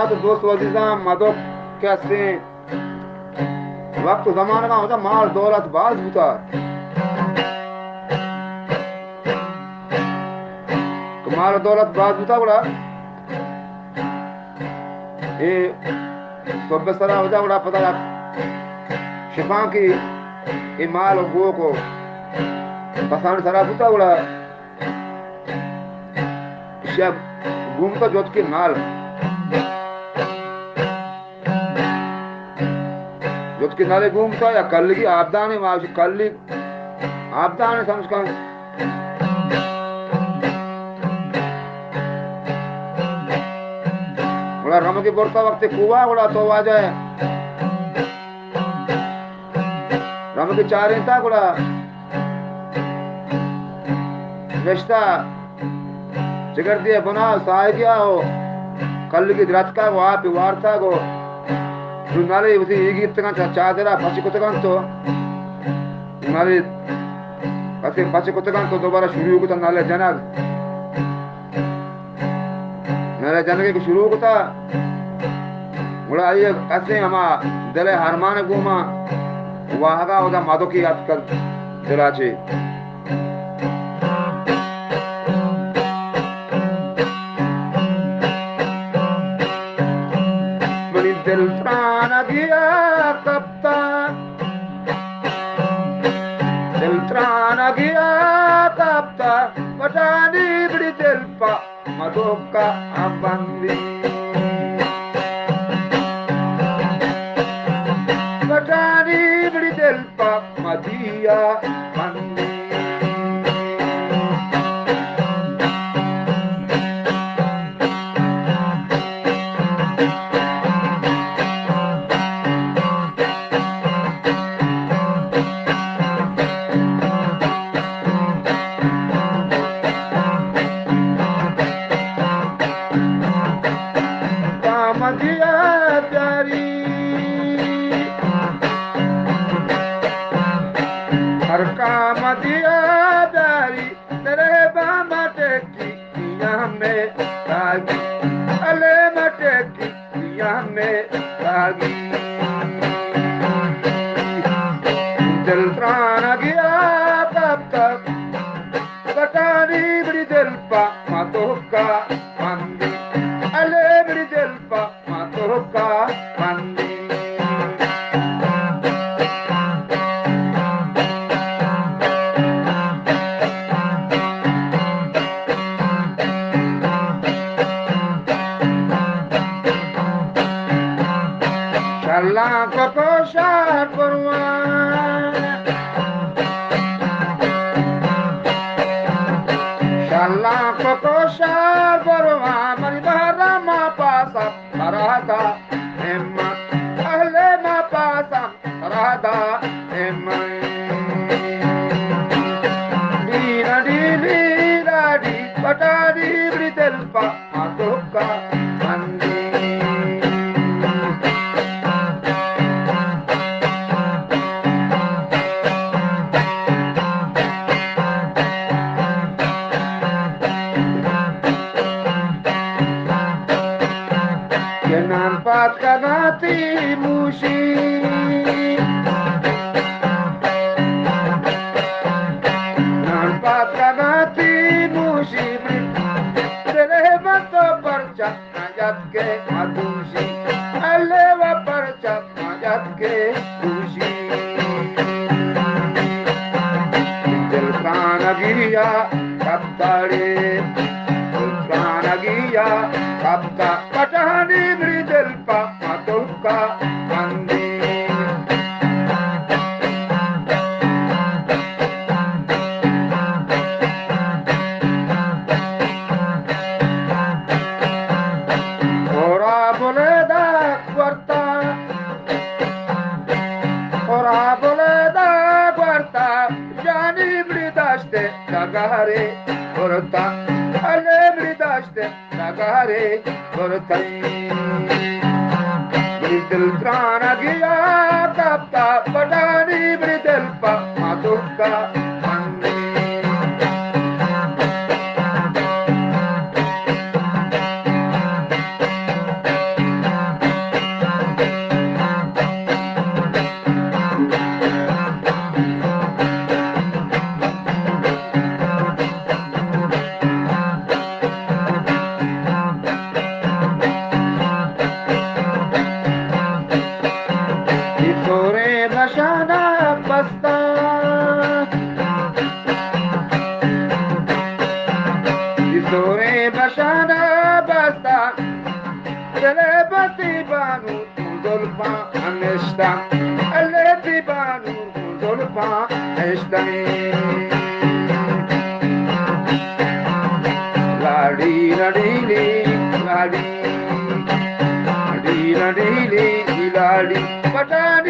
تو دوست و عزیزاں، مدوک کہ ہستیں وقت و زمانگاں ہودا مال دولت باز بوتا۔ کہ مال و دولت باز بوتا گڑا اے سہب سرا ہودا گڑا پدا یک شپانکی اے مال و گوک و کسان سرا بوتا گڑا ایشی ء گومتا جتکے نال۔ جتکے نالے گومتا یا کلگی آبدانے، ما کلگ آبدانے سمجھ کن۔ گڑا رمگی برتا وقت کوہ گڑا تو واجہ رمگی چارینتا گڑا نشتہ چگردی ء بنا ساہگیا و کلگی دراتکا گو آپ وارتا گو نو نالے وتی ایگی اتگان چا چادرا پچ کتگان تو نالے کسے پچ کتگان تو دوبارہ شروع کتا نالے جنگ۔ نالے جنگے کہ شروع کتا، گڑا آئی کسیں ہما دل ء ارمان گوما واہگا اودا مدوکی اتکگ دلا چے۔ منی دل ترانگیا کپتا، دل ترانگیا کپتا، پٹانی بڑی دل پا مدوکا بندی۔ پٹانی بڑی دل پا مدیا بندی۔ کام دیا پیاری، ہر کام دیا پیاری، تیرے بام ٹکی دیا میں تاگی، الے میں ٹکی دیا میں تاگی۔ دل ترانگیا کپتا، پٹانی بڑی دل پا مدوکا بندی، الے بڑی دل پا مدوکا بندی۔ شلاں کو کوشار پروان، شلاں کو کوشار پروان، منی بہرام ما پاسا سرادا ہمت، اہل ما پاسا سرادا ہمت۔ ڈیرا ڈی لیرا ڈی، پٹا ڈیبڑی دل پا ما دھوکا بندی۔ کہ نان پات کناتی موشی، نان پات کناتی موشی، دلے من تو پرچا نجات کے مدوشی، الے و پرچا نجات کے دوشی۔ دل ترانگیا کپتا ڑے، دل ترانگیا کپتا، پٹانی بڑی دل پا متوکا بندی۔ ہورا بلیدہ گورتا، ہورا بلیدہ گورتا، جانی بڑی داشتے ڈگارے برتا، الے بڑی داشتے ڈگارے برتئی۔ بڑی دل ترانگیا کپتا، پٹانی بڑی دل پا متوکا بندی۔ اللہ تی بانو زلفاں اشتنی۔ لاڑی لڑی لی، لاڑی، لاڑی لڑی لی، لاڑی پٹانی۔